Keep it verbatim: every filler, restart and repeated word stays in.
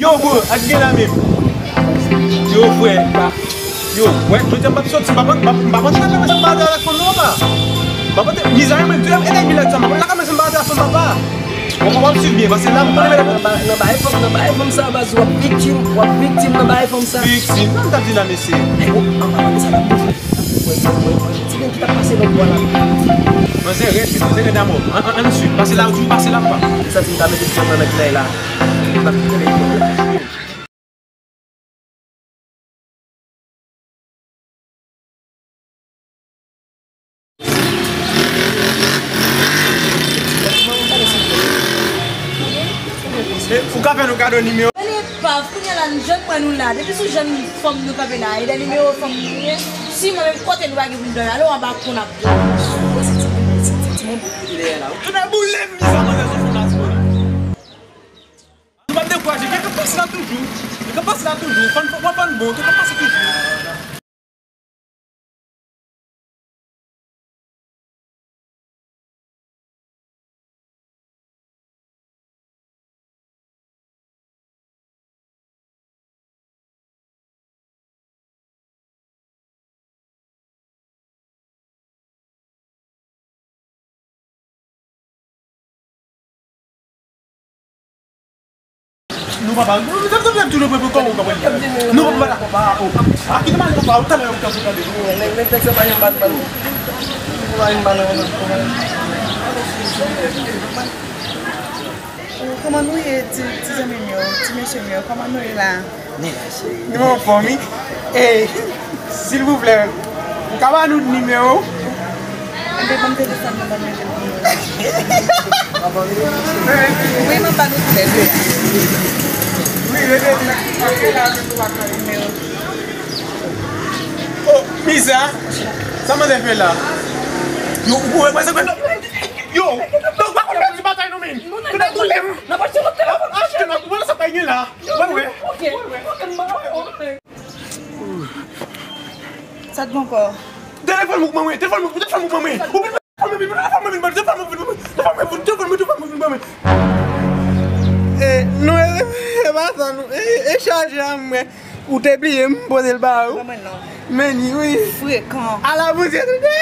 Yo, bro, ak gen la menm. Yo, frè, pa. Yo, wè, jodi a m p ap soti, m p ap, m p ap, m p ap antre nan kay mwen san m pa antre avèk fanm nan, papa. M p ap antre, mizè mwen, de èdmi la, m p ap antre nan kay mwen san m pa antre avèk fanm, papa. Bon, w ap swiv byen, paske la, m konnen medam. Nan ba-, nan bagay fanm, nan bagay fanm sa, baz, w ap viktim, w ap viktim nan bagay fanm sa. Viktim? Sa m t ap di la, mesye? Ay, w ap, w ap, w ap, ti nèg ki t ap pase lòt bò la. Manzè rèd, mesye, manzè rèd amò. Ann, ann, ann swiv. Pase la, ou toujou pase la, papa. Sa ti m ta mete pye nan nèg la. M ap kite nèg la. E, ou ka fè nou kado nimewo? Gade epav, kounye a la n jwenn mwen nou la. Depi sou jèn fanm nou kanpe la, e de nimewo fanm nou ye. Si mwen menm kote nou pa gen pou n dòmi, ale w anba pon n ap dòmi. Mwen se timoun, se timoun pou kote dèyè la. Ou tounen boule m, mizè manzè sou fon la, timoun. Nou p ap dekouraje, gen k ap pase la toujou. Gen k ap pase la toujou. Fann, fann, fann bon, gen k ap pase toujou. Nou pa pale. Nou pa pale. Nou pa pale. Kite pale, papa. Ou talè yo ka sou tande. Nèg, nèg, nèg sa pa yon bad man. Pa yon bad man. Oh, kòman nou ye, ti, ti zanmi m yo, ti mesye m yo? Kòman nou ye la? Nou anfòm, wi. Ey, silvouplè, ou ka ba nou nimewo w? Enben, ban m telefòn nan, ban m rele pou nou. Wi, m ap ba nou tou lè de. Wi, rele, rele. Nimewo. Oh, mizè. Sa manzè fè la? Yo, ou wè, wè, sa fè. Yo, non, pa konn pèdi batay non, men. Tounen boule m. Nan pòch telefòn. Achte nan, wè sa pa gen la. Wè, wè. Ok, ok, m pa wè. Sa t bon ankò? Telefòn mwen, mwen, telefòn mwen, telefòn mwen, mwen. Ou vin telefòn mwen, telefòn mwen, telefòn mwen, telefòn mwen, telefòn mwen, telefòn mwen. Eh, non, e, e pa sa, non. E, e chaje a mwen. Ou te bliye m poze l ba ou. Ban mwen non. Men ni, wi. Frekan. Ala bondye, tande.